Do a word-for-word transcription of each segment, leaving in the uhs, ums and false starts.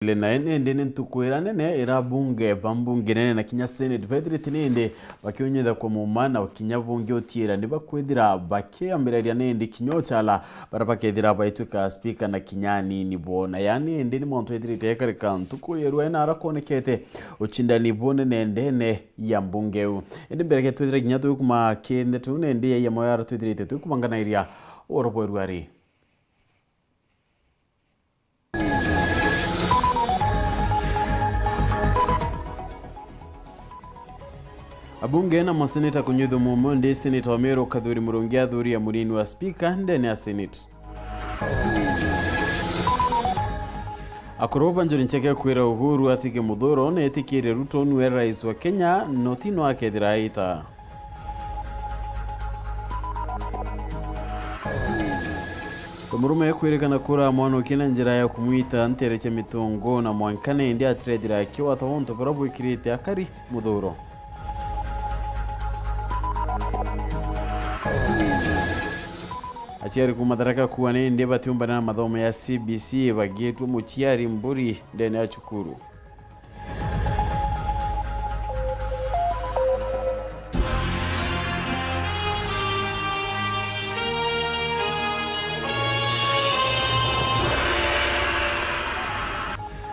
Ile nae nindi ni ntuku ira nene ira bunge ba mbunge nene na kinya senate bethirite nindi bakiunyitha kwa muuma na kinya bungi utiira ni bakwithira bakiambiriria nindi kinya uchala bara bakethira baitwika speaker na kinya anini bo. Na yani indi ni montu ethirite ekarika ntuku ya rua ina ara kwonekete uchindani bunene ndene ya mbunge iu. Indi mbere ketwithire kinya twikuma kinde tu nindi ya moyo ara twithirite twikumanganairia oro bweru ari. Abunge na maseneta kunyithwa mumo ndi seneta wa Meru Kathuri Murungi athuria munini wa spika ndene ya senate. Akuru ba Njuri Ncheke kwira Uhuru atike muthuro na etikirie Ruto nwe rais wa Kenya, no ti no akethira aita. Murume kwirikana kura mwana ukina njira ya kumwita ntere cia mitungu na mwanka nindi atirethira akiwata untu bura bwikirite akari muthuro. Aciari kuma Tharaka Kuua nindi batiumbana na mathomo ya C B C bagitwe muciari mburi ndene ya cukuru.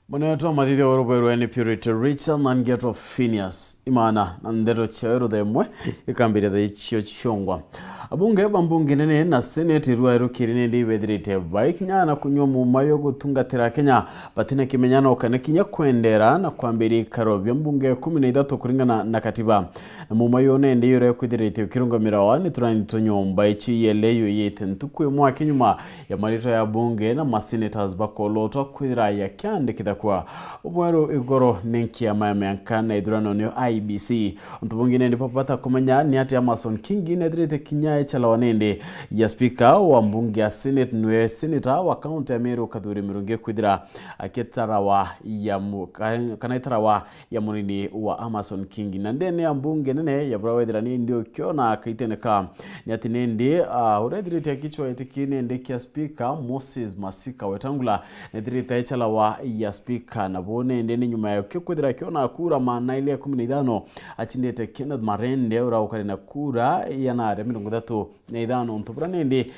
Munene twa mathithia wa rubwe rwa ni Purity Richard na Ngeto Phineas Imana na ndeto ciawe ruthemwe ikambiria thaa icio ciongwa. Abunge ba mbunge nene na seneti rwa rukiri nindi ibethirite baikinya na kunywa muuma yo gutungatira Kenya batina kimenyano kana kinya kwendera na kwambiria ikaro bia mbunge kumi na ithatu kuringana na katiba. Na muuma yo nindi yuria kwithirite ukirungamirawa ni turani twa nyomba ici yele yuyite ntuku imwe akinyuma ya maritwa ya bunge na masenators bakolotwa kwithira yakiandikithakwa umweru igoro ni nkiama ya mianka na ithurano niyo I B C. Untu bungi nindi bwa bata kumenya ni ati Amason Kingi nethirite kinya echalawa nindi ya spika wa mbunge ya senate nwe seneta wa kaunti ya Meru Kathuri Mirungi kwithira akitarawa ya mu-, ka-, kana itarawa ya munini wa Amason Kingi. Na ndene ya mbunge nene ya bura wethira nindi ukiona kaitene ka ni ati nindi, ah, urethirite kichwa itiki nindi kia spika Moses Masika Wetangula nethirite echalawa ya spika na bo nindi ni nyuma ya kio kwithira kiona kura maana ile ya kumi na ithano achindite Kenneth Marende ura ukari na kura ya nare mirongo ithatu na ithano untu bura nindi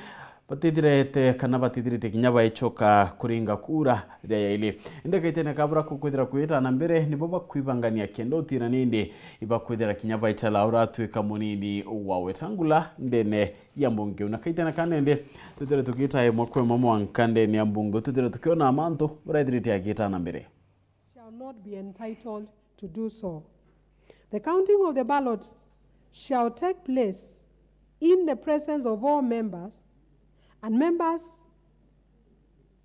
batithirete kana batithirite kinya baichoka kuringa kura ria yaili. Indi kaitene kabura kukwithira kwita na mbere nibo bakwibangania kenda utina nindi ibakwithira kinya baichala uratwika munini wa Wetangula ndene ya mbunge. Na kaitene ka nindi twithire tukita imwe kwa imwe mwanka ndene ya mbunge twithire tukiona mantu buraithirite agita na mbere. Shall not be entitled to do so. The counting of the ballots shall take place in the presence of all members and members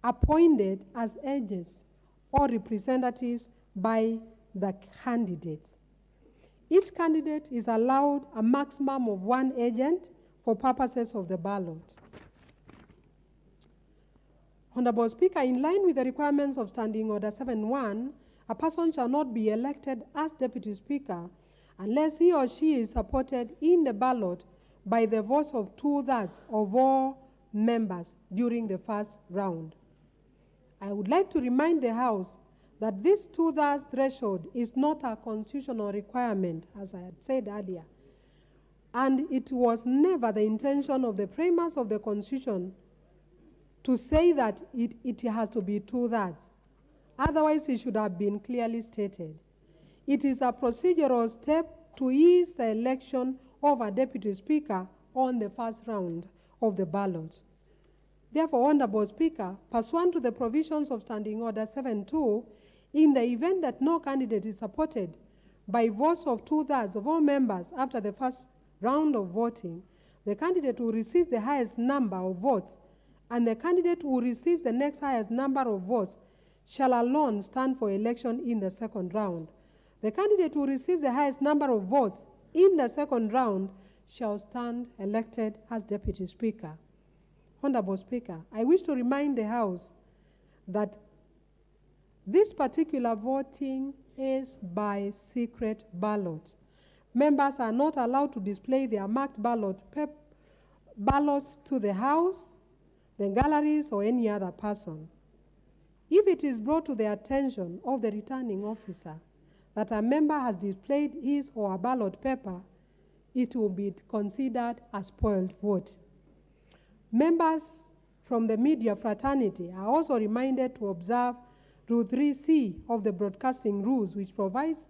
appointed as agents or representatives by the candidates. Each candidate is allowed a maximum of one agent for purposes of the ballot. Honorable Speaker, in line with the requirements of Standing Order seven one, a person shall not be elected as Deputy Speaker unless he or she is supported in the ballot by the votes of two-thirds of all members during the first round. I would like to remind the House that this two-thirds threshold is not a constitutional requirement, as I had said earlier, and it was never the intention of the framers of the Constitution to say that it, it has to be two-thirds. Otherwise, it should have been clearly stated. It is a procedural step to ease the election of a Deputy Speaker on the first round of the ballot. Therefore, Honorable Speaker, pursuant to the provisions of Standing Order seven two, in the event that no candidate is supported by votes of two-thirds of all members after the first round of voting, the candidate who receives the highest number of votes and the candidate who receives the next highest number of votes shall alone stand for election in the second round. The candidate who receives the highest number of votes in the second round shall stand elected as Deputy Speaker. Honorable Speaker, I wish to remind the House that this particular voting is by secret ballot. Members are not allowed to display their marked ballot pap-, ballots to the House, the galleries, or any other person. If it is brought to the attention of the returning officer that a member has displayed his or her ballot paper, it will be considered a spoiled vote. Members from the media fraternity are also reminded to observe Rule three C of the broadcasting rules, which provides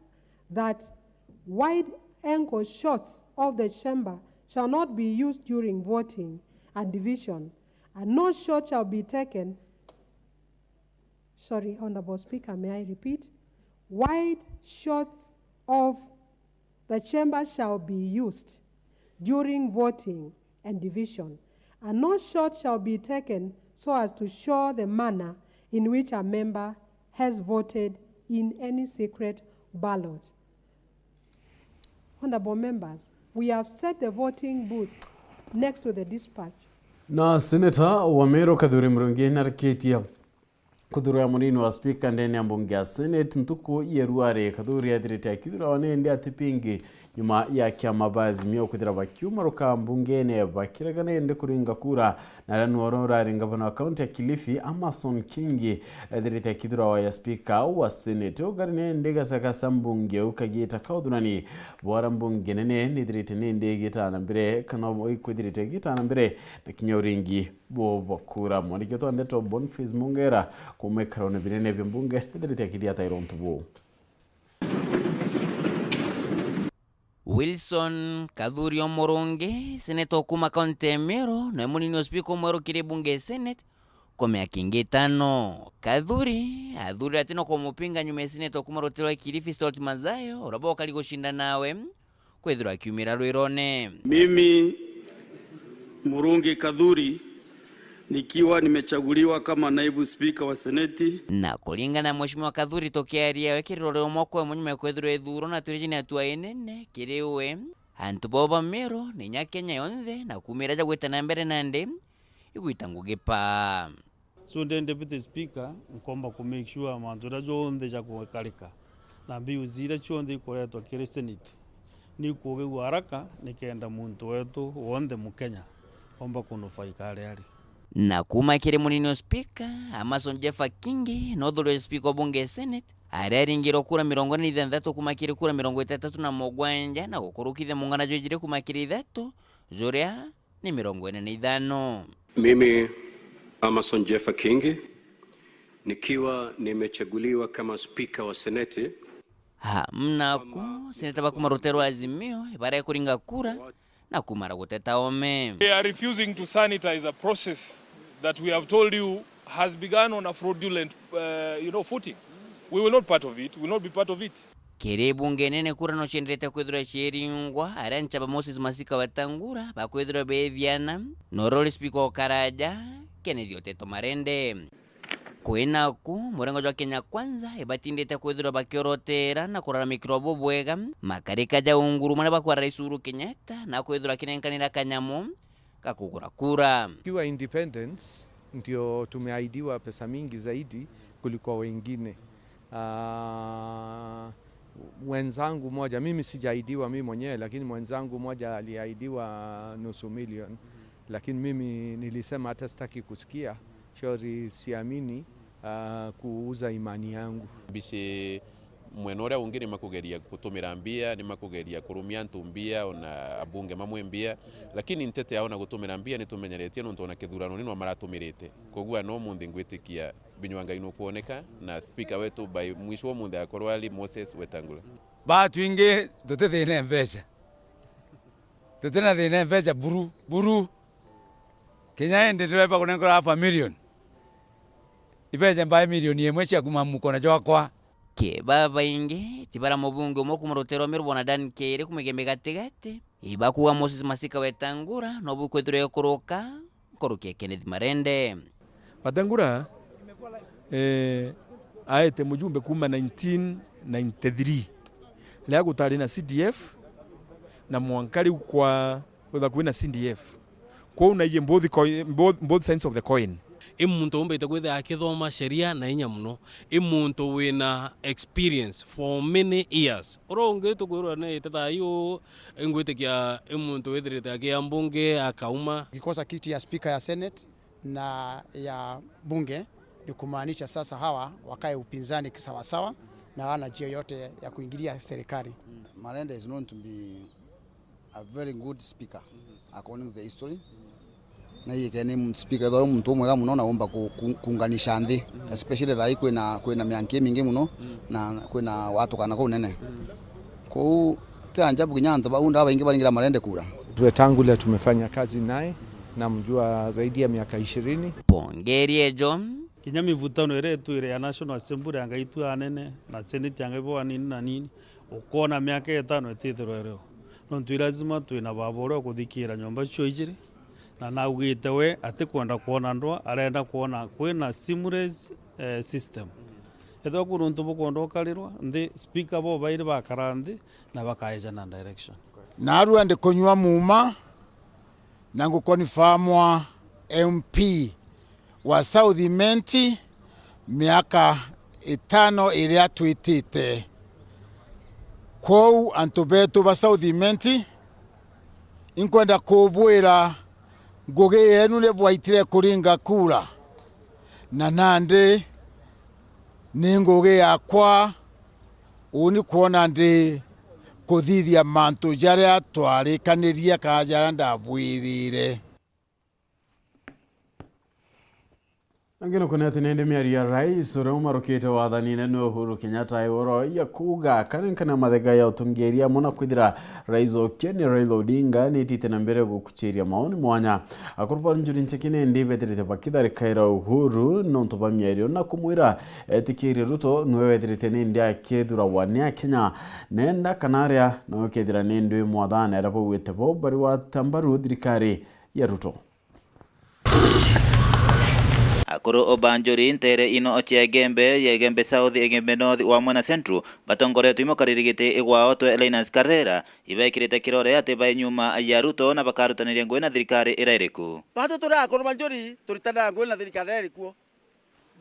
that wide angle shots of the chamber shall not be used during voting and division, and no shot shall be taken. Sorry, Honorable Speaker, may I repeat? Wide shots of the chamber shall be used during voting and division, and no shot shall be taken so as to show the manner in which a member has voted in any secret ballot. Honorable members, we have set the voting booth next to the dispatch. Na Seneta wa Meru Kathuri Murungi narikitie kuthurwa ya munini wa spika ndene ya mbunge ya Senate ntuku ya ruari. Kathuri ethirite akithurwa nindi ati pingi nyuma ya kiama ba Azimio kwithira bakiuma ruka mbungene bakiregana indi kuringa kura. Na aria nuoro urari ngavana wa kaunti ya Kilifi, Amason Kingi, ethirite akithurwa ya spika wa Senate. Ugari nindi gacagasa mbunge u kagiita ka uthurani bwara mbunge nene nithirite nindi igitana mbere, kana ikwithirite igitana mbere na kinya uringi bwo bwa kura. Mwandiki wetu wa ndeto Boniface Mungera kuuma ikarone binene bia mbunge ethirite akithia ataira untu buu. Wilson Kathuri Omurungi, seneta o kuuma kaunti ya Meru, nawe munini o spika umweru kiri bunge ya Senate kwa miaka ingi itano. Kathuri athurire ati no kumupinga nyuma ya seneta o kuuma rutere rwa Kilifi Stewart Mazayo, uria bokari gucinda nawe, kwithirwa akiumira rwirone. Mimi Murungi Kathuri, nikiwa nimechaguliwa kama naibu spika wa seneti. Na kuringana na Mheshimiwa Kathuri tukiaria we kiri ruriro mwaka umwe nyuma ya kwithirwa ithurwa na twiriji ni atua inene kiri we, antu bao ba Meru ni nya Kenya yonthe na kuumira jagwita na mbere nandi igwita ngugi paa. So ndi deputy speaker, nkomba ku make sure mantu jaria jonthe jagukarika na bills iria cionthe ikuretwa kiri senate ni ikugigwa haraka nikenda muntu wetu wonthe mukenya omba kunufaika aria ari. Na kuuma kiri munini o spika, Amason Jeffer Kingi, no uthurwe spika o bunge e senate, aria aringirwe kura mirongo ina na ithanthatu kuuma kiri kura mirongo itatatu na mugwanja na gukurukithia mung'ana jwa ijiri kuuma kiri ithatu, juria ni mirongo ina na ithano. Mimi Amason Jeffer Kingi, nikiwa nimechaguliwa kama spika wa seneti. Ha, mnaku, seneta ba kuuma rutere rwa Azimio, ibarekuringa kura na kumara guteta ome. They are refusing to sanitize a process that we have told you has begun on a fraudulent, uh, you know, footing. We will not part of it. We will not be part of it. Kiri bunge nene kura no cienderete kwithirwa ciiringwa, aria nchaba Moses Masika Wetangula bakwithirwa beethiana na uria uri spika o karaja, Kenneth Oteto Marende. Kwinaku, murengo jwa Kenya Kwanza ibatindite kwithirwa bakiorotera na kuraramikirwa bubwega makarika ja unguru maria bakwa Rais Uhuru Kenyatta na kwithirwa akinenkanira kanyamu ga kugura kura. Tukiwa independents ndio tumeahidiwa pesa mingi zaidi kuliko wengine. Ah, mwenzangu mmoja, mimi sijaahidiwa mimi mwenyewe, lakini mwenzangu mmoja aliahidiwa nusu milioni, lakini mimi nilisema hata sitaki kusikia, shauri siamini, ah, kuuza imani yangu. Bici mwena uria ungi ni makugeria gutumira mbia, ni makugeria kurumia antu mbia, ona abunge mamwe mbia, lakini ntete yao na gutumira mbia ni tumenyeretie, nontu ona kithurano ni no maratumirite. Koguo ana umunthi ngwitikia Binywa Ngai nukwoneka, na speaker wetu by mwisho wa umunthi akorwo ari Moses Wetangula. Batwingi tutithine mbeca. Tutina thina mbeca buru, buru. Kinya indi ndireba kunenkora half a million. Ibeca mbae milioni imwe cia kuma mukona jwakwa. Ki babaingi, ti bara mubunge umwe kuma rutere rwa Meru bwana Dan Kiiri kuma Igembe Gatigati, ibakuuga Moses Masika Wetangula nobu ikwithirwa ikuruka nkuruki ya Kenneth Marende. Wetangula eh, aete mujumbe kuma nineteen ninety-three riria gutari na C D F na mwanka riu kwa kwithwa kwina C D F. Kwou naiyie both coin, both, both sides of the coin. I muntu umbite kwithia akithoma sheria na inya mono. I muntu wina experience for many years. Uria ungi tukwirwa ni ite thaa ii uu, ingwitikia i muntu withirite akia mbunge akauma. Ngikosa kiti ya speaker ya senate na ya bunge, Ni kumaanisha sasa hawa wakae upinzani kisawasawa na hawana njia yote ya kuingilia serikali. Malende is known to be a very good speaker according to the history. Na yike ni speaker, ethwa muntu umwega muno na umba ku-, ku-, kuunganisha nthi, especially thaa ii kwina, kwina mianki imingi muno na kwina watukana kuu nene. Kuu ti ajabu kinya antu bau nda baingi baringira Malende kura. Wetangula tumefanya kazi naye, namjua zaidi ya miaka ishirini. Pongerie jo. Kinya mivutano iria itwire ya National Assembly anga itu anene na Senate anga ibo anini na nini, ukoona miaka itano itithirwa irio. Nontu i lazima twina baba uria ukuthikira nyomba cio ijiri, na naugite we atikwenda kwona ndwa, arenda kwona kwina seamless, eh, system. Ethirwa kwina untu bukwenda ukarirwa nthi, speaker bo bairi bakara nthi na bakaejana direction. Narua ndikunyua muuma na ngukonifamwa M P wa South Imenti miaka itano iria twitite. Kwou antu betu ba South Imenti, inkwenda kubwira ngugi yenu ni bwaitire kuringa kura, na nandi ni ngugi yakwa uni kwona ndi kuthithia mantu jaria twarikanirie kana jaria ndabwirire. Angi nukuneti nindi miario ya rais uria umarukite wathanine ni Uhuru Kenyatta iguru ya kuuga akanenkana mathega ya utongeria amwe na kwithira rais o Kenya Raila Odinga nitite na mbere gukuchiria maoni mwanya. Akuru ba Njuri Ncheke nindi betirite bakitharikaira Uhuru nontu bwa miario na kumwira etikirie Ruto niwe wethirite nindi akethuragwa ni Akenya nenda kana aria nawe ukethira nindi wi mwathana aria baugite bo bari wata mbaru thirikari ya Ruto. Akuru ba Njuri ntere ino cia Igembe, ya Igembe South, Igembe North, wamwe na Central, batongoretwe i mukariri giti igwa Otwe Linus Karera, ibaikirite kirore ati bai nyuma ya Ruto na bakarutaniria ngugi na thirikari iria iriku. Batu turi akuru ba Njuri, turitanaga ngugi na thirikari iria irikuo.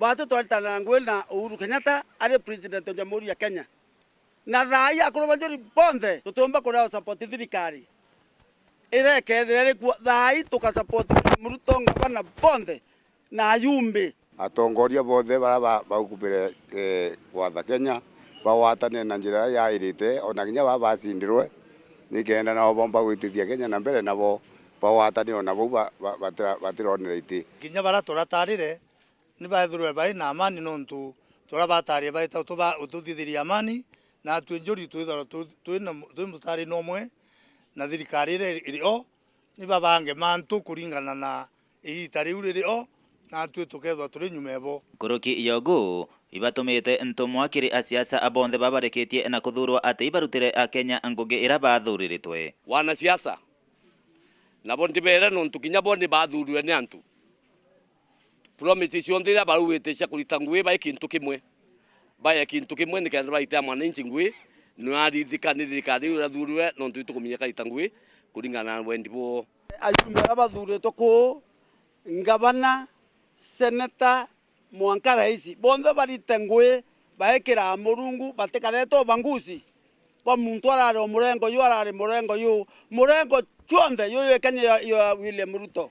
Batu twaritanaga ngugi na Uhuru Kenyatta, ari president wa Jamhuri ya Kenya. Na thaa ii akuru ba Njuri bonthe tutiumba kuria support thirikari iria ikethira iri kuo. Thaa ii tuka support William Ruto, ngavana bonthe na ajumbe. Atongoria bonthe baria ba-, baukubire, eh, gwatha Kenya bagwatane na njira iria yairite, ona kinya baa bacindirwe, nikenda nabo bomba gwitithia Kenya na mbere, nabo bagwatane ona bau ba-, ba-, batira-, batironera iti. Kinya baria turatarire ni baethirwe bai na amani, nontu turia batarie baita utuba-, ututhithiria amani, na atwi Njuri twithirwa tu-, twi na, twi mustari nomwe na thirikari iria iri o, ni babange mantu kuringana na igiita riu riri o, na atwi tukethirwa turi nyuma ebo. Nkuruki ya ugu, ibatumite ntumwa kiri asiasa bonthe babarikitie na kuthurwa ati ibarutire Akenya ngugi iria bathuriritwe. Wanasiasa nabo ndibere, nontu kinya bo ni bathurirwe ni antu. Promise cionthe iria baraugite cia kurita ngui bae kintu kimwe. Bae kintu kimwe nikenda baitea mwananchi ngui, niwe arithika ni thirikari iu irathurwe, nontu itukumenya karita ngui kuringana na wendi bwoo. Ajumbe baria bathuritwe kuu, ngavana, seneta, mwanka raisi, bonthe barite ngui, baikira Murungu, batikarete ubangusi bwa muntu arari o murengo yu, arari murengo yu, murengo cionthe yu yekanye ya, ya William Ruto.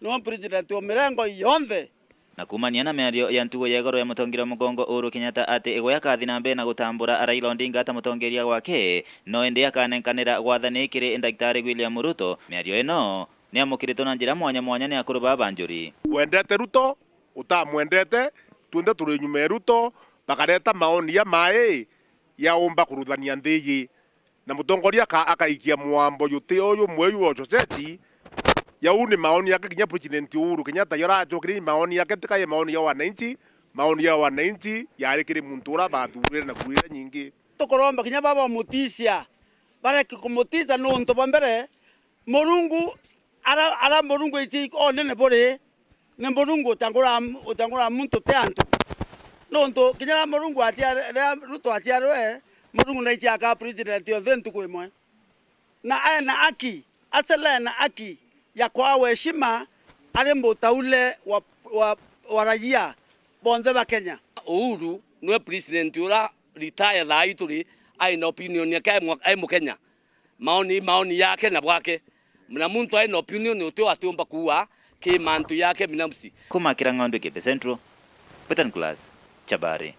Niwe president wa mirengo yonthe. Na kuumania na miario ya ntugo ya igoro ya mutongeria wa mugongo Uhuru Kenyatta ati igwe akathi na mbere na gutambura Raila Odinga ta mutongeria gwake, no indi akanenkanira gwathani kiri Daktari William Ruto, miario ino niamukiritwe na njira mwanya mwanya ni akuru ba Banjuri. Wendete Ruto, utamwendete, twinthe turi nyuma ya Ruto, bakareta maoni ya mai ya umba kuruthania nthi iji. Na mutongoria aka-, akaikia mwambo juti uyu mweju wa Joseti, jau ni maoni yake kinya President Uhuru Kenyatta, jo aracokerie maoni yake, ti kai maoni ya wananchi, maoni ya wananchi yari kiri muntu ura bathurire na kura iria nyingi. Tukuromba kinya baba mutisia, bareke kumutisa nontu bwa mbere, Murungu ara, ara Murungu aici onene buri, ni Murungu utangura, utangura muntu ti antu. Nontu kinya riria Murungu atiari-, riria Ruto atiarwe, Murungu naici aka president yonthe ntuku imwe. Na aena aki, Asela ena aki ya kwaa heshima ari mutaule wa, wa, wa raia bonthe ba Kenya. Uhuru niwe president ura retire thaa ii turi, aina opinion yake ai mwa-, ai Mukenya. Maoni, maoni yake na bwake. Na muntu aina opinion uti atiumba kuua ki mantu yake binafsi. Kumakira Ng'ondu, Igembe Central, Peter Nicholas Chabari.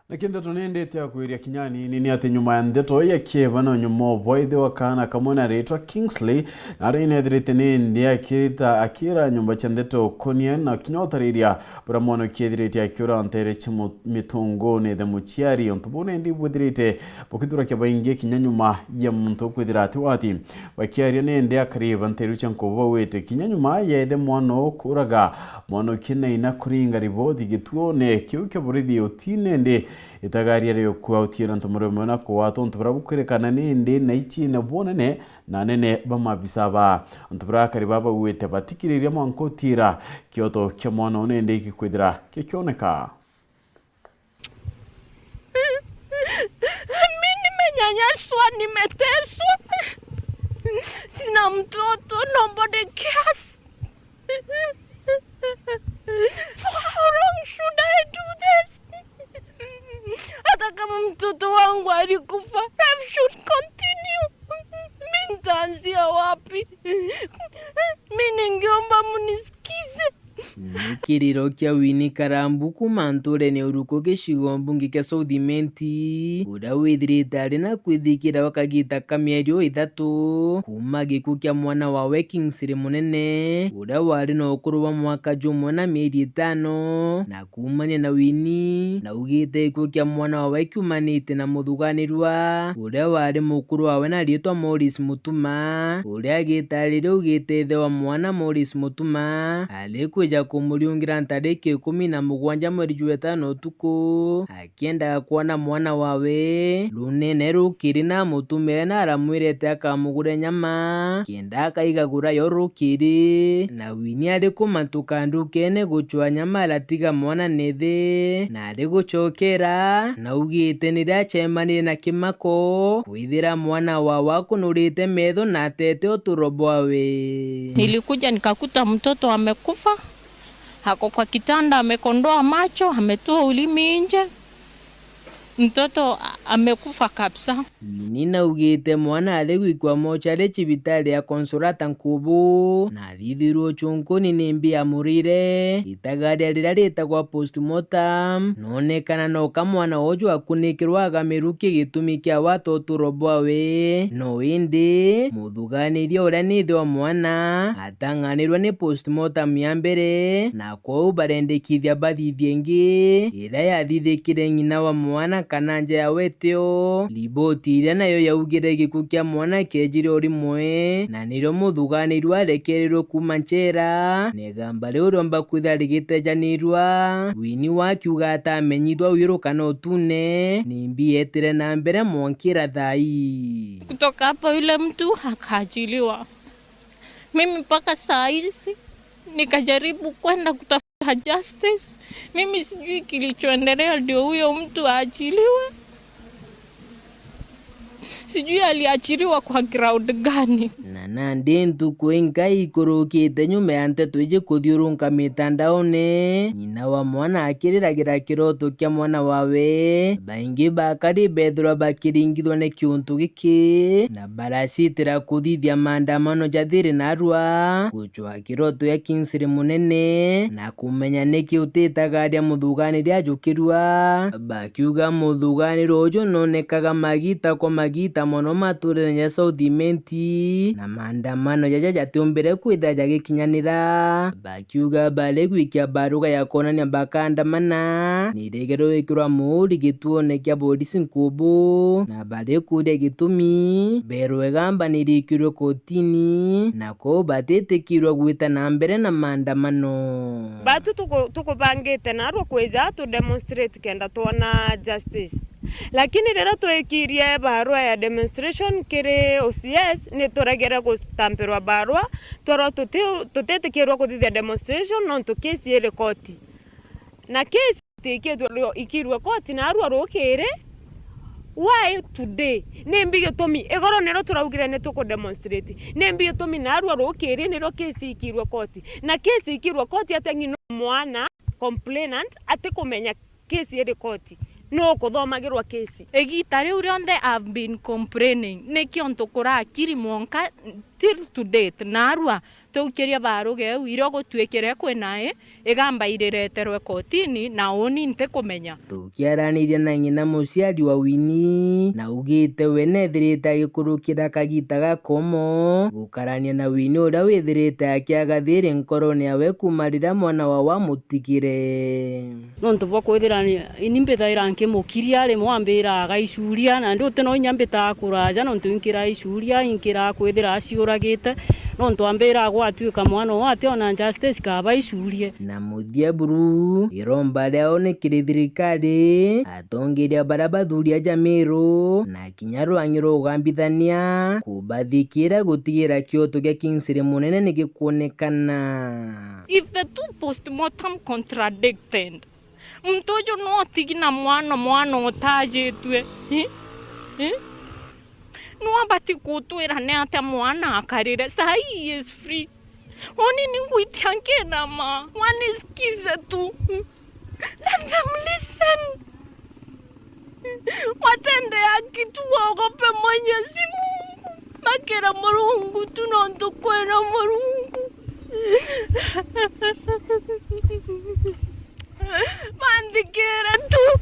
Na kintu tunendete akwiria kinya anini ni ati nyuma ya ndeto ya kieba no nyuma obwaithiwa kaana kamwe na ritwa Kingsley, na aria inethirite nindi akirita akira nyumba cia ndeto ukonie na kinya utariria buria mwana ukiethirite akiura ntere cia mu- mitunguni ithe muciari. Untu buu nindi bwithirite bukithurakia baingi kinya nyuma ya muntu kwithira ati wati. Bakiaria nindi akari ba nteru cia nkubu bawite kinya nyuma ya ithe mwana uu kuraga, mwana uki na ina kuringa riboti gituone kiu kia borithi uti nindi itagaria riukua utiira ntu murume na kuwatwa untu buria bukwirikana nindi na ichine bunene na anene ba mabisa ba untu buria akari ba bawite batikiriria mwanka utiira kioto kia mwana uu nindi gikwithira gikioneka. Mi nimenyanyaswa, nimeteswa. Sina mtoto, nobody cares. For how long should I do this? Hata kama mtoto wangu alikufa, life should continue. Mi nitaanzia wapi? Mi ningeomba munisikize. Ni kiriro kia Winnie Karambu kuuma nturene Uruku gicigo mbunge kia South Imenti, uria withirite ari na kwithikira gwa kagita ka mieri ithatu kuuma gikuu kia mwana wawe Kingsley Munene, uria wari na ukuru bwa mwaka jumwe na mieri itano, na kuumania na Winnie, na augite gikuu kia mwana wawe kiumanite na muthuganirua uria wari mukuru wawe na riitwa Morris Mutuma, uria agitaarire augite ithe wa mwana Morris Mutuma ari kwija kumuriungira ntariki ikumi na mugwanja mweri jwa itano utuku, akiendaga kwona mwana wawe. Runene rukiri na amutumire na aramwirete akamugure nyama, kenda akaigagura yo rukiri. Na Winnie ari kumatuka ndukene gucwa nyama, aratiga mwana nethi, na ari gucokera, na augite niria acemanirie na kimako, kwithira mwana wawe akunurite metho na atete uturo bwawe. Nilikuja nikakuta mtoto amekufa, ako kwa kitanda, amekondoa macho, ametoa ulimi nje. Mtoto a-, amekufa kabisa. Winnie naugite mwana ari gwikwa mochari cibitari ya Consolata Nkubu, na athithirwe uchunkuni nimbi amurire. Itagaria riria ritagwa postmortem, nonekana noka mwana uju akunikirwa agamiruki gitumi kia wata uturo bwawe. No indi, muthuganiria uria ni ithe wa mwana, atang'anirwe ni postmortem ya mbere, na kwou barendekithia bathithie ingi, iria yathithikire ng'ina wa mwana kana nja ya wetio. Riboti iria nayo yaugire gikuu kia mwana kiejire o rimwe, na nirio muthuganirua arekerirwe kuuma nchera, na igamba riu riomba kwithira rigitejanirua. Winnie akiuga atamenyithua wiru kana utune, nimbi etire na mbere mwankira thaa ii. Kutoka hapo yule mtu akaachiliwa. Mimi mpaka saa hizi nikajaribu kwenda kutafuta justice. Mimi sijui kilichoendelea ndio huyo mtu aachiliwe. Sijui aliachiliwa kwa ground gani. Na nandi ntuku inka ikurukite nyuma ya nteto iji kuthiurunka mitandaone, ng'ina wa mwana akiriragira kiroto kia mwana wawe. Baingi bakari bethirwa bakiringithwa ni kiuntu giki, na baracitira kuthithia maandamano ja thiri narua, gucwa kiroto ya Kingsley Munene, na kumenya niki utitagaria muthuganiri ajukirua. Bakiuga muthuganiro uju nonekaga magita kwa magita mono maturene ja South Imenti, na maandamano jaja jatiumbire kwithira jagikinyanira. Bakiuga bari gwikia baruga ya kwonania bakaandamana, niregere gwikirwa muuri gituone kia borisi Nkubu, na bari kuuria gitumi, berwe igamba nirikirwe kotini, na kwou batitikirwe gwita na mbere na maandamano. Batu tuku-, tukubangite narua kwija tu demonstrate kenda twona justice. Lakini riria twikirie barua ya demonstration kiri O C S, ni turegere gutampirwa barua, twerwa tuti-, tutitikirwa kuthithia demonstration nontu case iri koti. Na case itikitwe rio-, ikirwe koti narua rukiri. Why today? Nimbi gitumi? Igoro niro turaugire ni tuku demonstrate. Nimbi gitumi narua rukiri niro case ikirwe koti? Na case ikirwe koti atia ng'ina mwana complainant atikumenya case iri koti? Nu ukuthomagirwa case? Igita riu rionthe I've been complaining. Nikio ntu kurakiri mwanka till to date. Narua Tukiria barugeu iria gutuikire kwina i, igamba irireterwe kotini, na uni ntikumenya. Tukiaraniria na ng'ina muciari wa Winnie, naugite we nethirite agikurukira kagita gakomo gukarania na Winnie uria withirite akiaga thiiri nkorone yawe kuuma riria mwana wawe amutigire. Nontu bwa kwithira ni, ini mbithaira nkimukiria, rimwe ambira agaicuria, nandi uti no inya mbitaa kuraja, nontu inkiraa icuria, inkiraa kwithira aciuragite, nontu ambira gwatuika mwana uu ati ona justice kaba icurie. Na muthia buru, iromba riao ni kiri thirikari, atongeria baria bathuria ja Meru, na kinya rwang'i rwa ugambithania, kubathikira gutigira kioto gia Kingsley Munene ni gikuonekana. If the two postmortem contradicted, muntu uju no atigi na mwana, mwana utajitue. Eh? Eh? No abati gutwira ni atia mwana akarire. Sahi he is free. Uni ni ngwitia nkina ma. One is kize tu. Let them listen. Watende haki tu, waogope Mwenyezi Mungu. Makira Murungu tu, nontu kwina Murungu. Banthikire tu.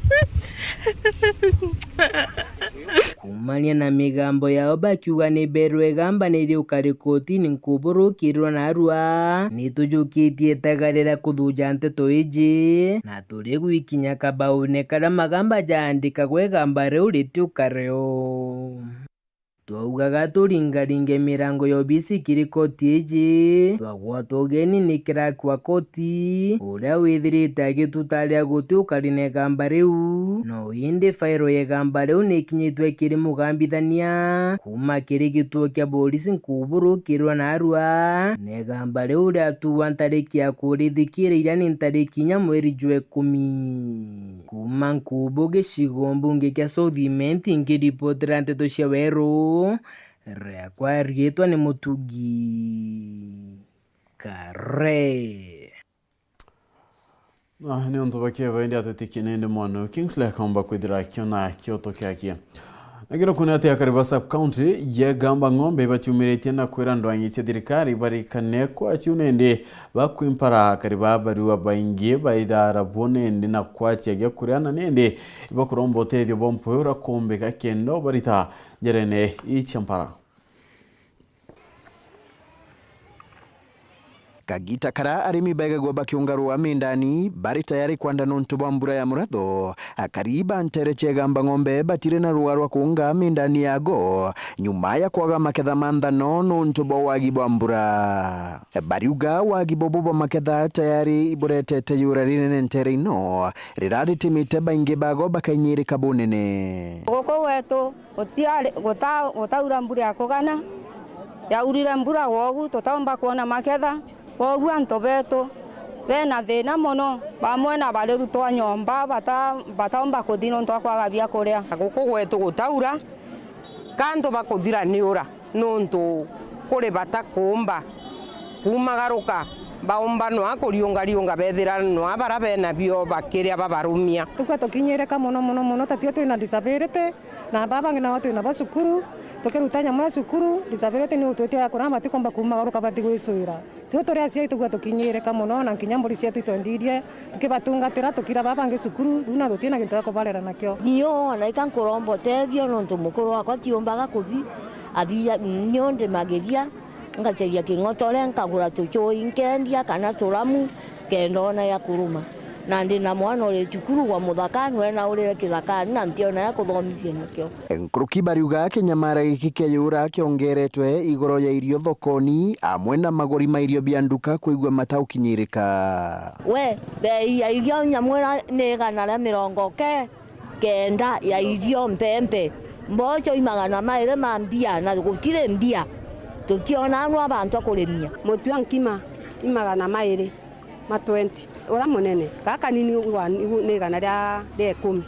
Kuumania na migambo yao bakiuga ni berwe igamba ni riukari kotini nkuburukirwa narua, ni tujukitie itega riria kuthuja nteto iji, na turi gwikinya kabaune karia magamba jaandikagwa igamba riu ritiukare o. Twaugaga turingaringe mirango ya obisi kiri koti iji, twagwatwa ugeni ni kiraki wa koti, uria withirite agitutaria guti ukari na igamba riu. No indi fairo ya igamba riu ni ikinyitwe kiri mugambithania kuuma kiri gituo kia borisi nkuburukirwa narua, na igamba riu riatuwa ntariki ya kurithikira iria ni ntariki inya mweri jwa ikumi. Kuuma Nkubu, gicigo mbunge kia South Imenti, nkiripotera nteto cia Weru, riakwa riitwa ni Mutugi Kare. Na ni untu bakieba indi atwitikie nindi mwana uyu Kingsley akaumba kwithira akiona kioto kiakie. Na kiro kuni ati akari ba sub county ya Igamba Ng'ombe ibaciumiritie na kwira ndwang'i cia thirikari barikane kwa ciu nindi bakwimpara akari ba barua baingi bairara bo nindi na kwacia gia kuria na nindi ibakuromba utethio bwa mpwi uria kumbika kenda ubarita njerene ii cia mpara. Kagita kara arimi baigagua bakiunga rua mindani, bari tayari kwanda nontu bwa mbura ya muratho. Akari ba ntere cia Igamba Ng'ombe batiri na rua rwa kuunga mindani yago, nyuma ya kwaga maketha ma nthano nontu bwa wagi bwa mbura. Bariuga wagi bobo bwa maketha tayari iburetete yura rinene ntere ino, riraritimite baingi bago bakainyirika bunene. Guku gwetu gutiari, guta-, gutaura mbura ya kugana, yaurire mbura kwogu tutaumba kwona maketha, kwogu antu betu bena thina mono, bamwe na bariru twa nyomba bata-, bataumba kuthi nontu bwa kwaga bia kuria. Guku gwetu gutaura, ka antu bakuthira ni ura. Nontu kuri bata kuumba kuumagaruka, baumba nwa kuriungariunga, bethira nwa bara bena bio bakiria babarumia. Tukua tukinyirika mono, mono, mono, tatio twina disability, na baba bangi nao twina ba cukuru, tukiruta nyamura cukuru, disability ni utwitia kurama batikomba kuumagaruka, batigwicwira. Twe turi aciari tugua tukinyirika mono, na nkinya mburi cietu itwendirie tukibatungatira, tukira baba bangi cukuru, riu na tutina gintu gia kubarera nakio. Nio ona ika nkuromba utethio nontu mukuru wakwa tiumbaga kuthi, athia, nio ndimagiria, ngacaria king'otore, nkagura tucui, nkendia, kana turamu, kenda ona ya kuruma. Na ndi na mwana uri cukuru gwa muthaka, nwe na urire kithakani, na ntiona ya kuthomithia nakio. Nkuruki bariuga kinyamara giki kia yura kiongeretwe igoro ya irio thokoni, amwe na maguri ma irio bia nduka kwigua mataukinyirika. We, bei ya irio nyamwira ni igana ria mirongo ke-, kenda ya irio mpempe. Mboco i magana mairi ma mbia, na gutiri mbia. Tutiona anwa bantu a kurimia. Mutu wa nkima i magana mairi ma twenty. Ura munene, gaa kanini ugwa ni igana ria, ria ikumi.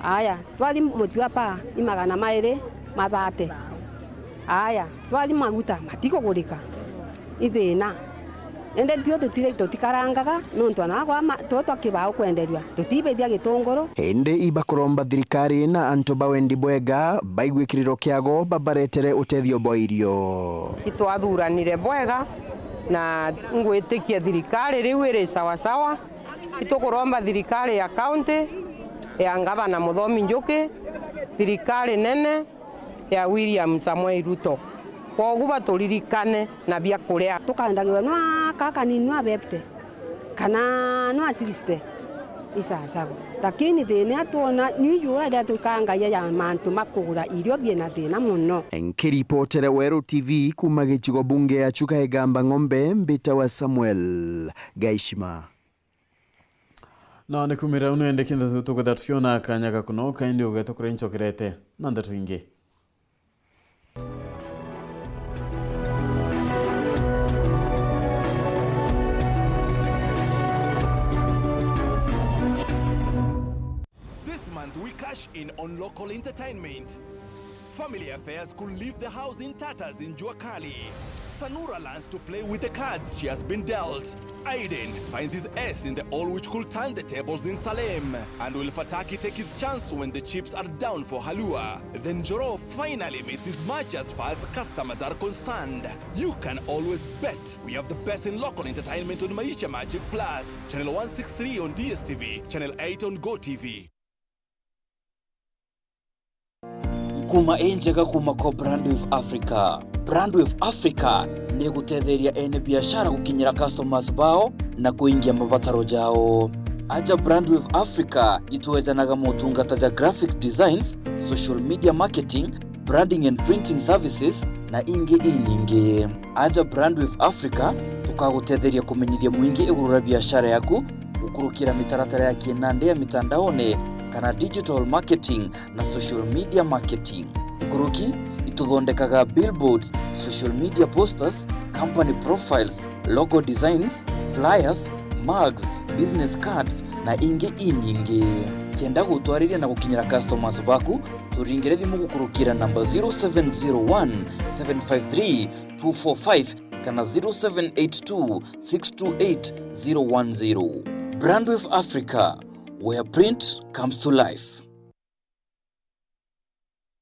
Aya, twathi mutu wa paa, i magana mairi ma thate. Aya, twathi maguta, matikugurika. I thina. Indi tio tutire, tutikarangaga, nontu ona agwa ma-, twe twa kibao kwenderua, tutibithia gitunguru. Indi ibakuromba thirikari na antu ba wendi bwega baigue kiriro kiago babaretere utethio bwa irio. Itwathuranire bwega, Na ngwitikia thirikari riu iri sawasawa. Itukuromba thirikari ya county, ya ngavana Muthomi Njuki, thirikari nene ya William Samoei Ruto. Kwogu baturirikane na bia kuria. Tukandagirwa nwa aka kanini nwa fifty, kana nwa sixty. Isasago. Lakini thina twona, niu ijura riria tukangaia ya mantu ma kugura irio biina thina mono. Nkiripotere Weru T V kuuma gicigo bunge ya Chuka Igamba Ng'ombe, mbitawa Samuel Gaishima. No ni kumira unu ende kintu tukwitha tukiona kanya ga kunoka, indi ugeta kuria ncokerete na ndeto ingi. This month we cash in on local entertainment. Family affairs could leave the house in tatters in Jua Kali. Sanura learns to play with the cards she has been dealt. Aiden finds his ace in the hole, which could turn the tables in Salem. And will Fataki take his chance when the chips are down for Halua? Then Njoro finally meets his match as far as customers are concerned. You can always bet we have the best in local entertainment on Maisha Magic Plus, channel one six three on D S T V, channel eight on Go T V. Nkuma injega kuma kwa Brandwave Africa. Brandwave Africa ni igutetheria ene biashara gukinyira customers bao na kuingia mabataro jao. Aja Brandwave Africa itwejanaga motungata ja graphic designs, social media marketing, branding and printing services, na ingi inyingi. Aja Brandwave Africa tukagutetheria kumenyithia mwingi iguru ria biashara yaku, gukurukira mitaratara ya kinandi ya mitandaone kana digital marketing na social media marketing. Nkuruki, ituthondekaga billboards, social media posters, company profiles, logo designs, flyers, mugs, business cards na ingi inyingi. Kenda gutwariria na gukinyira customers baku, turingire thimu gukurukira namba zero seven zero one, seven five three, two four five kana zero seven eight two, six two eight, zero one zero. Brandwave Africa, where print comes to life.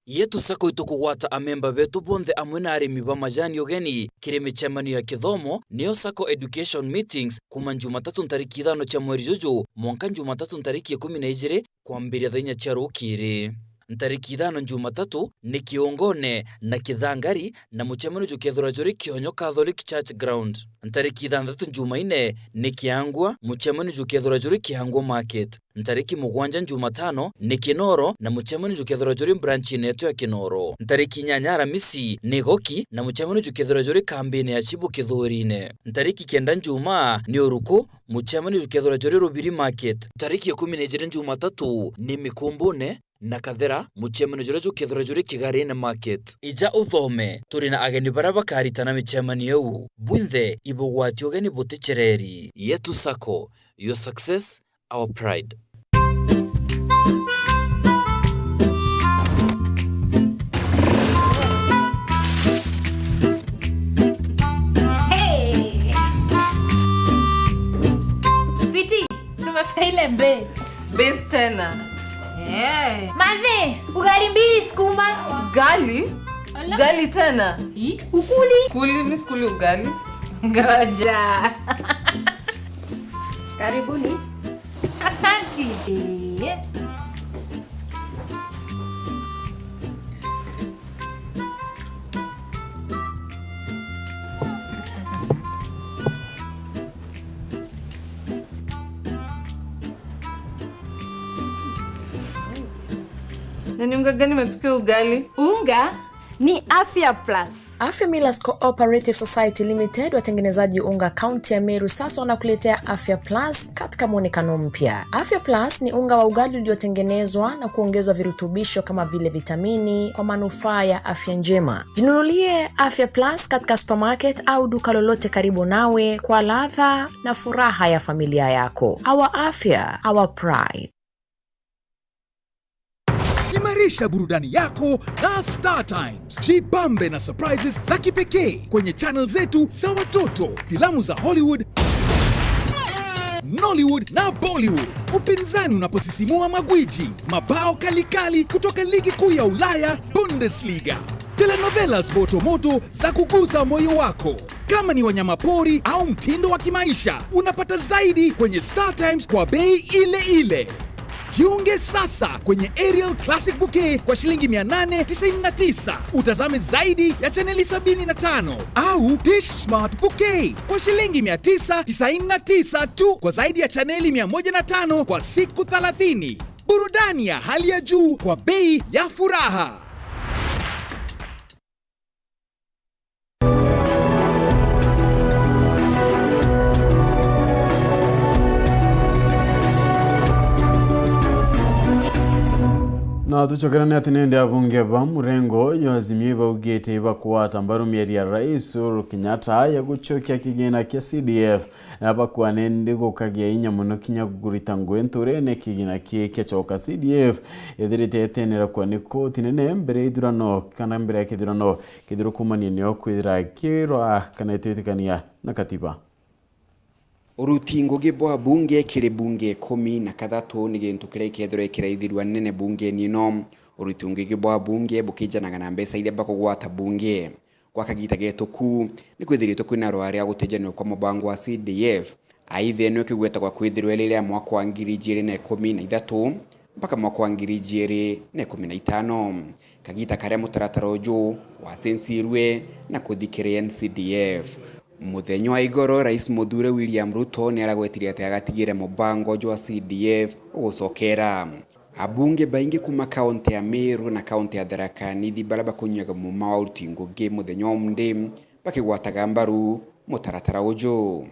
Yetu Sacco itukugwata amemba betu bonthe amwe na arimi ba majani ugeni kiri micemanio ya kithomo, niyo Sacco Education Meetings, kuma Jumatatu ntariki ithano cia mweri juju mwanka Jumatatu ntariki ikumi na ijiri, kwambiria thaa inya cia rukiri. Ntariki ithano Jumatatu ni Kiongone na Kithangari, na mucemanio jukethirwa juri Kionyo Catholic Church Ground. Ntariki ithanthatu Jumaine ni Kiangwa, mucemanio jukethirwa juri Kiangwa Market. Ntariki mugwanja Jumatano ni Kinoro, na mucemanio jukethirwa juri branchine yetu ya Kinoro. Ntariki inyanya Aramisi ni Goki, na mucemanio jukethirwa juri kambine ya Chibu Kithurine. Ntariki kenda Jumaa ni Uruku, mucemanio jukethirwa juri Rubiri Market. Ntariki ikumi na ijiri Jumatatu ni Mikumbune na Kathera, mucemanio juria jukethirwa juri Kigarine Market. Ija uthome, turi na ageni baria bakaritana micemanio iu. Bwinthe ibugwati ugeni buticereri. Yetu Sacco, your success, our pride. Hey! Sweetie, tumefika ile base. Base tena. Eh. Mathe, ugali mbili sukuma. Ugali? Ala. Ugali tena? Hi? Ukuli? Kuli, mi sikuli ugali. Ngoja. Karibuni. Asanti. Eh. Na ni unga gani umepikia ugali? Unga ni Afya Plus. Afya Millers Cooperative Society Limited, watengenezaji unga kaunti ya Meru, sasa wanakuletea Afya Plus katika mwonekano mpya. Afya Plus ni unga wa ugali uliotengenezwa na kuongezwa virutubisho kama vile vitamini kwa manufaa ya afya njema. Jinunulie Afya Plus katika supermarket au duka lolote karibu nawe kwa ladha na furaha ya familia yako. Our afya, our pride. Imarisha burudani yako na Star Times. Jibambe na surprises za kipekee kwenye channel zetu za watoto, filamu za Hollywood, Nollywood na Bollywood, upinzani unaposisimua magwiji, mabao kalikali kutoka ligi kuu ya Ulaya, Bundesliga, telenovelas motomoto za kuguza moyo wako, Kama ni wanyama pori au mtindo wa kimaisha, unapata zaidi kwenye Star Times kwa bei ile ile. Jiunge sasa kwenye Aerial Classic Bouquet kwa shilingi mia nane tisaini na tisa, utazame zaidi ya chaneli sabini na tano, au Dish Smart Bouquet kwa shilingi mia tisa tisaini na tisa tu kwa zaidi ya chaneli mia moja na tano kwa siku thelathini. Burudani ya hali ya juu kwa bei ya furaha. Na tucokerane ati nindi abunge ba murengo jwa Azimio ibaugite ibakugwata mbaru mieri ya Rais Uhuru Kenyatta ya gucokia kigina kia C D F, na bakwane ndi gukagia inya mono kinya kurita ngugi nturene kigina kii kiacoka. C D F ithirite itenera kwa ni koti nene mbere ya ithurano kana mbere ya kithurano kithuru kumania nio kwithira kirwa kana itwitikania na katiba. Uruti ngugi bwa bunge kiri bunge ikumi na kathatu ni gintu kiria gikethirwa gikiraithirua nene bungeni ino. Uruti ngugi bwa bunge bukijanaga na mbeca iria bakugwata bunge. Gwa kagiita getuku, ni kwithiritwe kwina rwari rwa gutejanirwa kwa mubango wa C D F. Aitha, ino ikigwetagwa kwithirwa iri ria mwaka wa ngiri ijiiri na ikumi na ithatu mpaka mwaka wa ngiri ijiiri na ikumi na itano, kagiita karia mutaratara uju wacenjirue na kuthi kiri N C D F. Muthenya wa igoro, Rais muthure William Ruto ni aragwetire ati agatigire mubango uju wa C D F ugucokera. Abunge baingi kuuma kaunti ya Meru na kaunti ya Tharaka Nithi, baria bakunyuaga muuma wa uruti ngugi muthenya wa umunthi, bakigwataga mbaru mutaratara uju.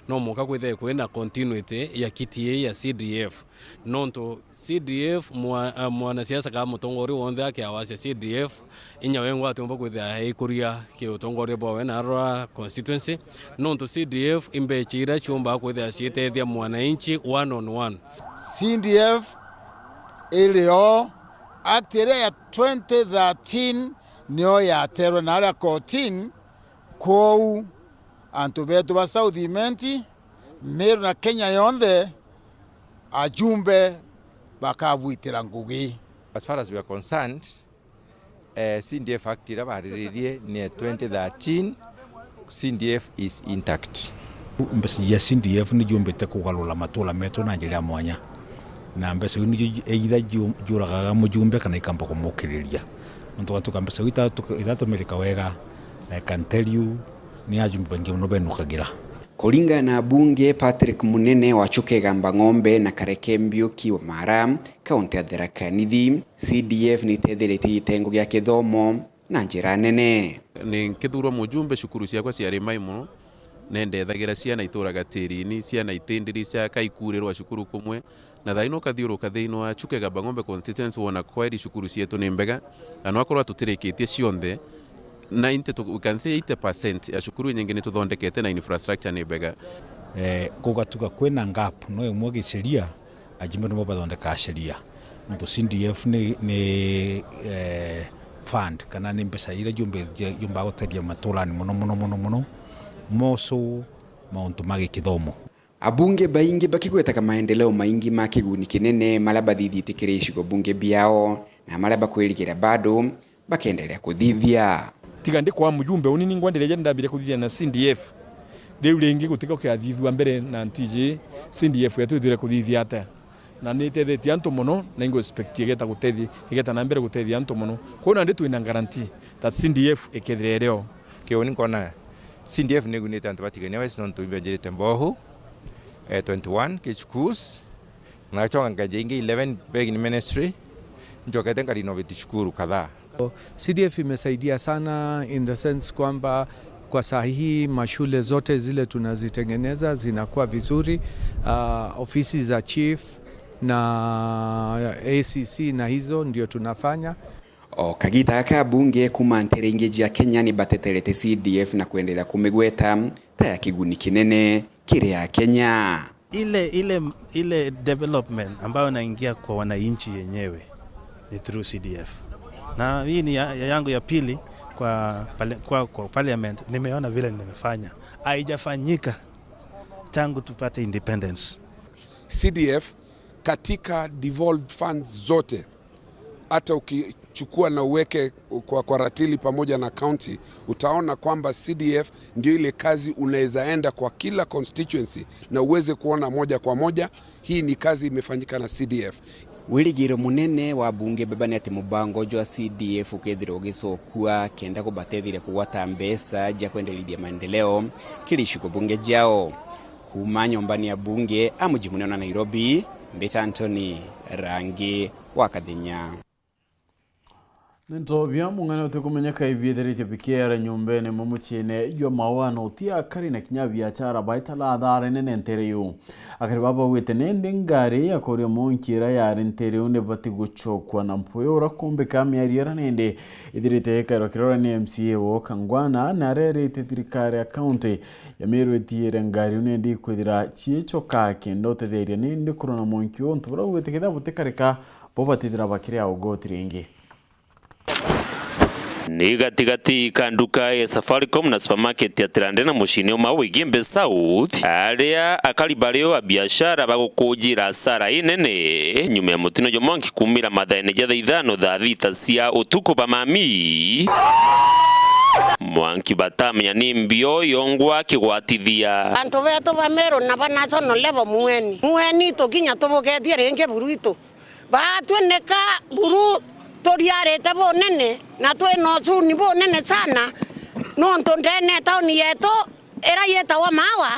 No muka kwithire kwina continuity ya kiti ii ya C D F, nontu C D F mwa-, a, mwanasiasa kana mutongoria wonthe akiawacia C D F, inya wengwa atiumba kwithira aikuria ki utongoria bwawe na arora constituency, nontu C D F imbecha iria ciumbaga kwithira ciitethia mwananchi one on one. C D F iri o, Act iria ya twenty thirteen nio yaterwe na aria kotini, kwou antu betu ba South Imenti, Meru na Kenya yonthe, ajumbe bakabwitira ngugi. As far as we are concerned, eh, C D F Act iria bariririe ni ya twenty thirteen, C D F is intact. Mbeca cia C D F ni ciumbite kugarura matura metu na njira ya mwanya, na mbeca iu nicio either ciu-, ciuragaga mujumbe kana ikamba kumukiriria. Nontu gwatuika mbeca iu itatu-, itatumirika wega, I can tell you, ni ajumbe baingi mono benukagira. Kuringana na bunge Patrick Munene wa Chuka Igamba Ng'ombe na Kareke Mbiuki wa Mara, kaunti ya Tharaka Nithi, C D F ni itethiritie gitengo gia kithomo na njira nene. Ni nkithurwa mujumbe, cukuru ciakwa ciari mai mono, na indethagira ciana ituraga tirini, ciana itindirica, kaikurirwa cukuru kumwe, na thaa ino ukathiuruka thiini wa Chuka Igamba Ng'ombe constituency, wona kweri cukuru cietu ni mbega, na nwakorwa tutirikitie cionthe, ninety to, we can say eighty percent ya cukuru inyingi ni tuthondekete na infrastructure ni mbega. Eh, gugatuka kwina gap no imwe giceria, ajumbe nimo bathondekaga sheria. Nontu C D F ni, ni, eh, fund, kana ni mbeca iria ciumbi-, ciumbaga gutethia maturani mono, mono, mono, mono, moso mauntu ma gikithomo. Abunge baingi bakigwetaga maendeleo maingi ma kiguni kinene maria bathithitie kiri icigo bunge biao, na maria bakwirigira bado bakendelea kuthithia. Tiga ndi kwa mujumbe, uni ni ngwendereja ndambire kuthithia na C D F. Riu ringi gutiga ukiathithua mbere na ntiji, C D F yetu itwire kuthithia atia? Na ni itethetie antu mono, na ingo expect igeta gutethi-, igeta na mbere gutethia antu mono. Kwou nandi twina guarantee that C D F ikethira irio. Kiu ni nkona C D F ni igunite antu ba Tigania West nontu imbenjirite mbohu, eh, twenty-one kichukus, na ngacoka nkenja ingi eleven begging ministry, njokete nka renovate cukuru kadhaa. C D F imesaidia sana in the sense kwamba kwa saa hii mashule zote zile tunazitengeneza zinakuwa vizuri. Ah, ofisi za chief na A C C na hizo ndio tunafanya. O kagita gaka, abunge kuuma ntere ingi cia Kenya ni bateterete C D F na kwendelea kumigweta ta ya kiguni kinene kiri Akenya. Ile, ile, ile development ambayo inaingia kwa wananchi yenyewe ni through C D F. Na hii ni ya, ya yangu ya pili kwa pale-, kwa, kwa parliament, nimeona vile nimefanya. Haijafanyika tangu tupate independence. C D F katika devolved funds zote, hata ukichukua na uweke kwa, kwa ratili pamoja na county, utaona kwamba C D F ndio ile kazi unaweza enda kwa kila constituency na uweze kuona moja kwa moja hii ni kazi imefanyika na C D F. Wirigiro munene wa bunge baba ni ati mubango jwa C D F ukethirwa ugicokua kenda kubatetheria kugwata mbeca ja kwenderithia maendeleo kiri icigo bunge jao. Kuuma nyombani ya bunge a muji munene wa Nairobi, mbita Anthony Rangi wa Kathenya. Ni ntobia mung'ana utikumenyeka ibietheritie bikiera nyumbene imwe muciine jwa Maua na uti akari na kinya biachara baitara athara inene ntere yu. Akari baba baugite nindi ngari ya kuria monki ira yari ntere yu nibati gucokwa na mpwi ura kumbika miario ira nindi ithirite ikairwa kirore ni M C A wo Kangwana na arerite thirikari ya kaunti ya Meru itiire ngari yu nindi ikwithira ciicoka kenda utetheria nindi kurona monki untu buria bugwite kethira butikarika bo batithira bakiri a ugoti ringi. Ni gatigati ka nduka ya Safaricom na supermarket ya Tirande na muciine umwe wa Igembe South, aria akari bario a biashara bagukujira asara inene nyuma ya mutino jwa mwanki kumira mathaene ja thaa ithano thaa thita cia utuku ba mami. Mwanki batamenya ni mbio yongwa kigwatithia. Antu betu ba Meru na ba national level mueni. Mueni tukinya tubukethie ringi buru itu. Batwi nika buru turiarite bunene na twi na ucuni bunene sana, nontu ndene tauni yetu ira yitawa Maua,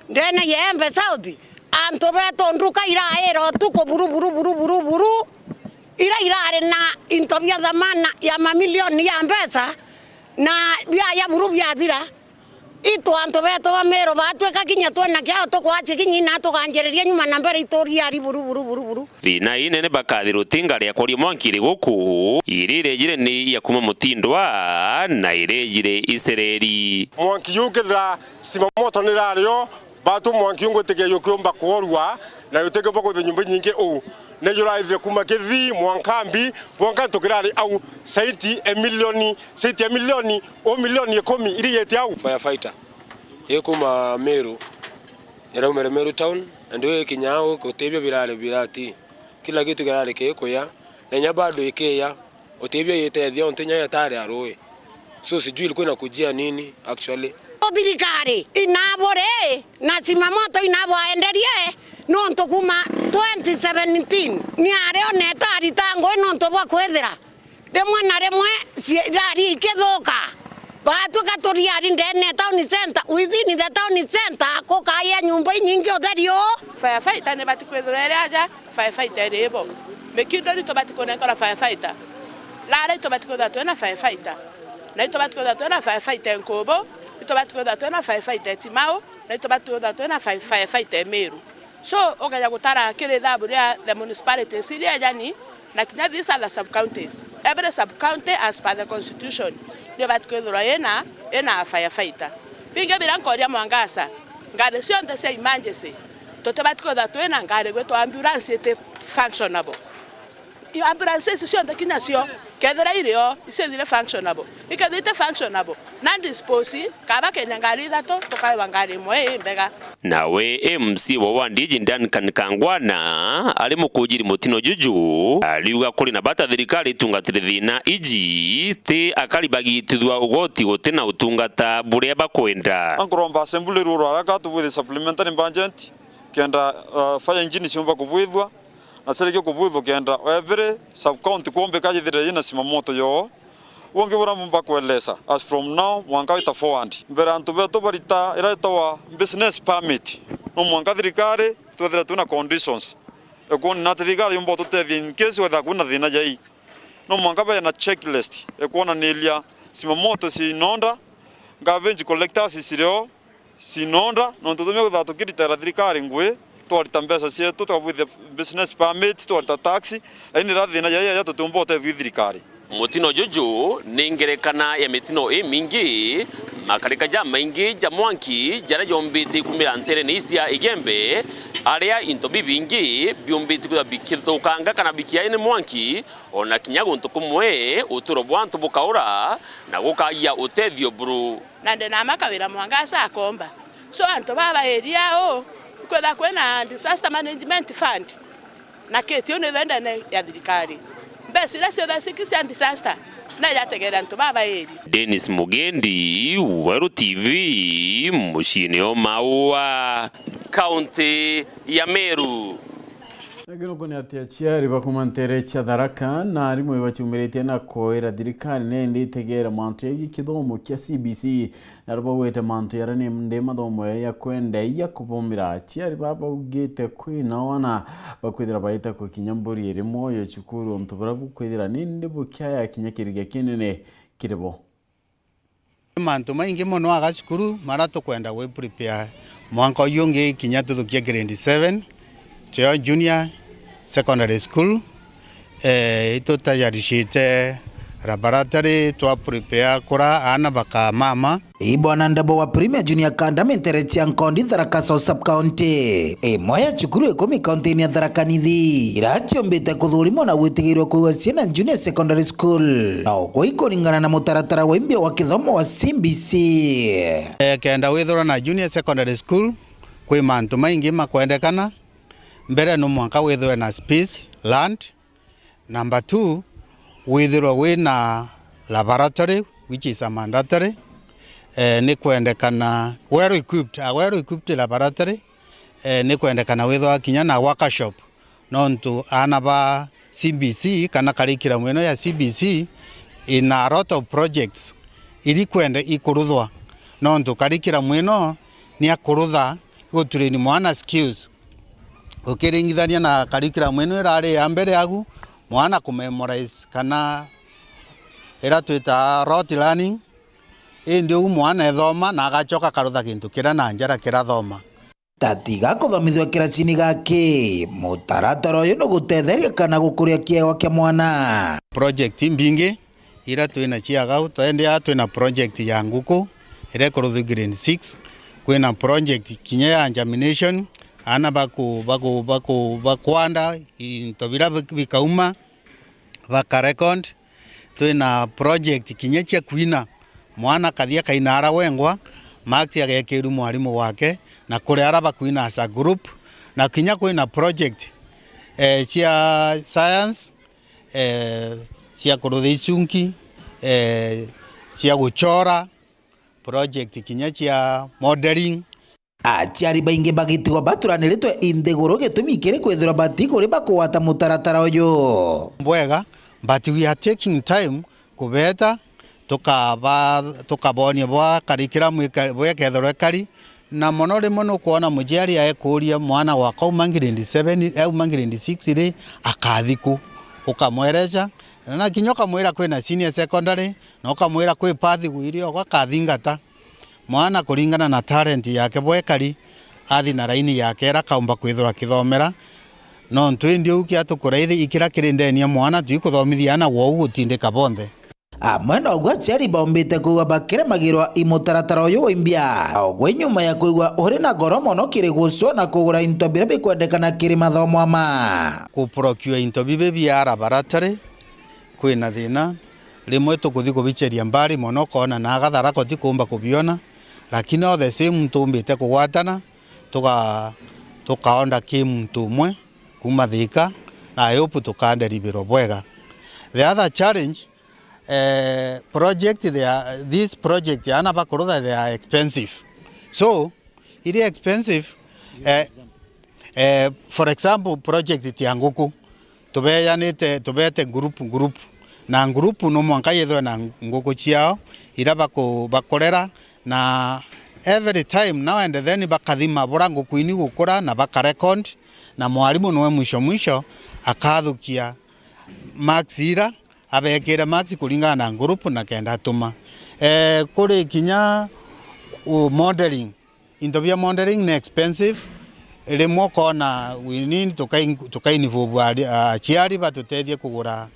ndene ya Embe South, antu betu nduka iraira utuku buru, buru, buru, buru, buru, ira irari na into bia thamana ya mamilioni ya mbeca, na biaya buru biathira. Itu antu betu ba Meru batwika kinya twina kiao tukwaci kinya ina tuganjiriria nyuma na mbere ituriari buru, buru, buru, buru. Thina inene bakathirwa ti ngari ya kwaria mwanki iri guku, iri irejire ni ya kuma Mutindwa na irejire Isereri. Mwanki juu kethira stima moto ni rario, batu mwanki juu ngwitikia jukiumba kuorua na jutikiumba kwithia nyumba inyingi uu. Ni juraithire kuma Kithii mwanka Mbi, bwanka tukirari au saiti e milioni, saiti e milioni, o milioni ikumi iri yete au. Firefighter ikuma Meru, iraumire Meru town, na ndio ikinya au, gutibio birari birati. Kila kitu kirari kikuya, na inya bado ikiya, utibio yitethia untu inya yatari a rui. So sijui ilikuwa inakujia nini actually. Thirikari inaburi na simamoto inabwaenderie nontu kuma twenty seventeen ni ario neta arita ngui nontu bwa kwithira rimwe na rimwe ciirari ikithuka. Batwika turiari ndene town center, within the town center, kukaya nyumba inyingi utheri uu. Firefighter ni bati kwithirwa iri aja, firefighter iri bo. Mikinduri tubati kunenkerwa firefighter. Rara itubati kwithirwa twina firefighter. Na itubati kwithirwa twina firefighter Nkubu, itubati kwithirwa twina firefighter Timau, na itubati kwithirwa twina fire-, firefighter Meru. So, ukeja gutara kiri ithabu ria the municipalities iria ejani, na kinya these other sub-counties. Every sub-county as per the constitution, ni ibati kwithirwa ina, ina firefighter. Bingi biria nkoria Mwangaza, ngari cionthe cia emergency, tutibati kwithirwa twina ngari gwitwa ambulance iti functionable. I ambulance ici cionthe kinya cio, kethira irio, iciethire functionable. Ikethira iti functionable, na dispose, kaba kenya ngari ithatu, tukaewa ngari imwe ii mbega. Nawe M C A wa wandi iji Duncan Kangwana, ari mukujiri mutino juju, ariuga kuri na bata thirikari itungatire thina iji, ti akari bagitithua ugoti guti na utungata buria bakwenda. Ankuromba assembly ruru haraka tubwithe supplementary budget, kenda, uh, fire engine ciumba kubwithwa, na ciariki kubwithwa kenda every sub-county kuombika yithire yina simamoto yoo. Bungi buria mbumba kueleza, as from now, mwanka wita forward. Mbere antu betu barita ira itawa business permit, no mwanka thirikari twethire twina conditions. Ekuona ati thirikari yumba tutethia in case wethira kwina thina jai. No mwanka bee na checklist, ekuonaniria simamoto ci in order, garbage collectors cirio, cinonda, nontu tumia kwithirwa tukiritera thirikari ngui, twarita mbeca cietu, tukabwithia business permit, twarita tax, lakini riria thina jai aja tutiumba utethio i thirikari. Mutino juju ni ngerekana ya mitino imingi, makarika jamaingi ja mwanki jaria jombite kumira nterene cia Igembe, aria into bibingi biumbite kwithirwa bikithukanga kana bikiae ni mwanki, ona kinya guntu kumwe uturo bwa antu bukaura na gukagia utethio buru. Na ndi na ma kawira Mwangaza akomba. So antu baba area au, kwetha kwina disaster management fund, na kiti uu ni thendene ya thirikari. Mbesa iria ciothe ciki cia disaster, na jategeera antu babairi. Dennis Mugendi, Weru T V, muciini o Maua, kaunti ya Meru. Na kinuku ni ati aciari ba kuuma nteere cia Tharaka na arimu ibaciumiritie na kwira thirikari neende itegeere mantu jegie kithomo kia C B C. Naro baugite mantu jaria ni ndi mathomo ya kwenda ya kubumira. Aciari baa baugite kwina aana bakwithira baita kukinya mburi iri mwoyo cukuru untu buria bukwithira nindi bukiaya kinya kirigia kinene kiri bo. Mantu maingi mono aga cukuru maria tukwenda gwi prepare mwanka uyu ungi kinya tuthukie grade seven, tuyo junior secondary school. Eh, itutayaricite laboratory twa prepare kura aana bakamama. Ii Bwana Ndabo wa Premier Junior Academy nteere cia Nkondi, Tharaka South Sub County, imwe ya cukuru ikumi kaunti-ini ya Tharaka Nithi, iria ciumbite kuthurimwa na gwitigirua kwigua ciana Junior Secondary School na ukui kuringana na mutaratara wa imbia wa kithomo wa C B C. Eh, kenda withirwa na Junior Secondary School, kwi mantu maingi makwendekana. Mbere, no mwanka withirwe na space, land. Number two, withirwe wina laboratory, which is a mandatory. Eh, ni kwendekana well equipped, a well equipped laboratory. Eh, ni kwendekana withirwa kinya na workshop, nontu aana ba C B C kana curriculum ino ya C B C ina a lot of projects iri kwenda ikuruthwa, nontu curriculum ino ni ya kurutha, igutrain mwana skills. Ukiringithania na curriculum ino irari ya mbere agu, mwana ku memorize kana ira twitaga rote learning, indi ugu mwana ethoma na agacoka akarutha gintu kiria na njara kirathoma. Tatiga kuthomithua kiracini gaki, mutaratara uyu nugutetheria kana gukuria kiewa kia mwana. Project imbingi iria twina cia gau, twendia twina project ya nguku iria ikuruthwa grade six, kwina project kinya ya germination, aana baku-, baku-, baku-, bakwanda into biria bik-, bikauma, baka record. Twina project kinya cia kwina, mwana akathi akaina ara wengwa, marks agekirwa mwarimu wake, na kuri ara bakwina as a group, na kinya kwina project, eh, cia science, eh, cia kurutha icunki, eh, cia guchora, project kinya cia modeling. Aciari baingi bagitigwa baturaniritwe i nthiguru, gitumi kiri kwithirwa batiguri bakugwata mutaratara uyu. Bwega, but we are taking time kubeta, tukaba-, tukabonia bwa curriculum ika-, bwekethirwa ikari, na mono rimwe nukwona muciari aekuria mwana wakwa auma grade seven, auma grade six ri, akathi ku? Ukamwereca, na kinya ukamwira kwina senior secondary, na ukamwira kwi pathway iri ogwa akathingata. Mwana kuringana na talent yake bwekari, athi na raini yake ira akaumba kwithirwa akithomera. Nontu indi uu kia tukuraithi ikira kiri ndeni ya mwana, twikuthomithia aana wou gutindika bonthe. Amwe noguo aciari baumbite kwigua bakiremagirwa i mutaratara uyu wa imbia. Ogwe nyuma ya kwigua uri na goro mono kiri gucua na kugura into biria bikwendekana kiri mathomo ama. Ku procure into bibi bia laboratory, kwina thina. Rimwe tukuthi kubicheria mbari mono, ukoona na agathara koti kuumba kubiona, lakini all the same ntumbite kugwatana, tuga-, tukaonda ki muntu umwe kuuma Thika, na I hope tukanderibirwa bwega. The other challenge, eh, project they are, this project ana bakurutha they are expensive. So, iri expensive, eh, eh, for example, project tia nguku, tubeyanite, tubete group, group, na group no mwanka yithwe na nguku ciao, ira baku-, bakurera, na every time now and then bakathima bura nguku ini gukura, na baka record, na mwarimu niwe mwisho mwisho akathukia marks ira, abekire marks kuringana na group na kenda atuma. Eh, kuri kinya, uh, modeling, into bia modeling ni expensive. Rimwe ukoona we need tukai-, tukainvolve ari-, aciari batutethie kugura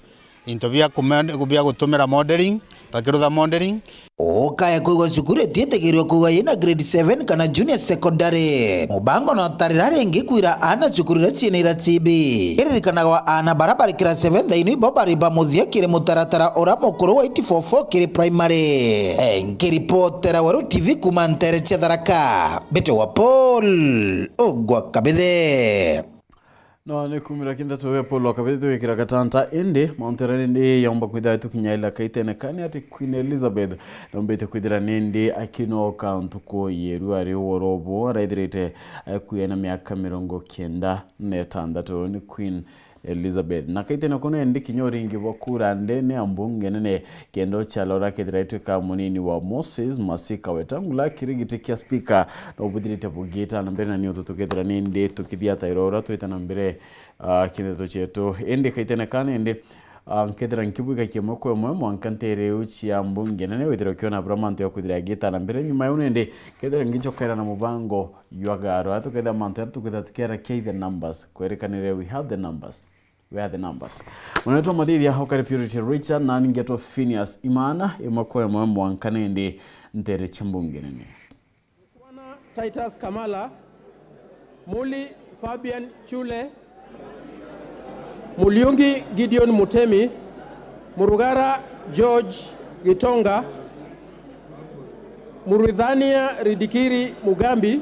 into bia kume-, bia gutumira modeling, bakirutha modeling. Ukaya kwigua cukuru itiitigirwe kwigua yina grade seven kana junior secondary. Mubango no tarira ringi kwira aana cukuru iria ciina iratibi. Iririkanagwa aana bara bari class seven thaino ibo bari ba muthia kiri mutaratara ura mukuru wa eight four four kiri primary. Eh, nkiripotera Weru T V kuuma ntere cia Tharaka, Mbite wa Paul Ogwa Kabithe. No ni kumira kinthatu ya Paul Wakabete twikira gatanta, indi mauntu jaria nindi yomba kwithira tukinyaila kaitene kani ati Queen Elizabeth nombite kwithira nindi akinoka ntuku yeru ari worobo araithirite, eh, kwina miaka mirongo kenda na itantatu ni Queen Elizabeth. Na kaitene kuno indi kinya uringi bwa kura ndene ya mbunge nene kenda ucialora kethira itwika munini wa Moses Masika Wetangula kiri giti kia speaker no buthirite bugita na mbere na ni utu tukethira nindi tukithia tairo uria twita na mbere, ah, kintheto cietu. Indi kaitene kana indi, ah, nkethira nkibwika kimwe kwa imwe mwanka ntere iu cia mbunge nene withire ukiona bura mantu ya kwithira agita na mbere nyuma yau nindi kethira ngicokaira na mubango jwa garo atu kethira mantu ya tukethira tukiara kia the numbers kwerekanire we have the numbers. Where are the numbers? Mwenetwa Mathithia, Hokari Purity Richard, na ningetwa Phineas Imana, imwe kwa imwe mwanka nindi ntere cia mbunge nene. Titus Kamala, Muli Fabian Chule, Muliungi Gideon Mutemi, Murugara George Gitonga, Murithania Ridikiri Mugambi,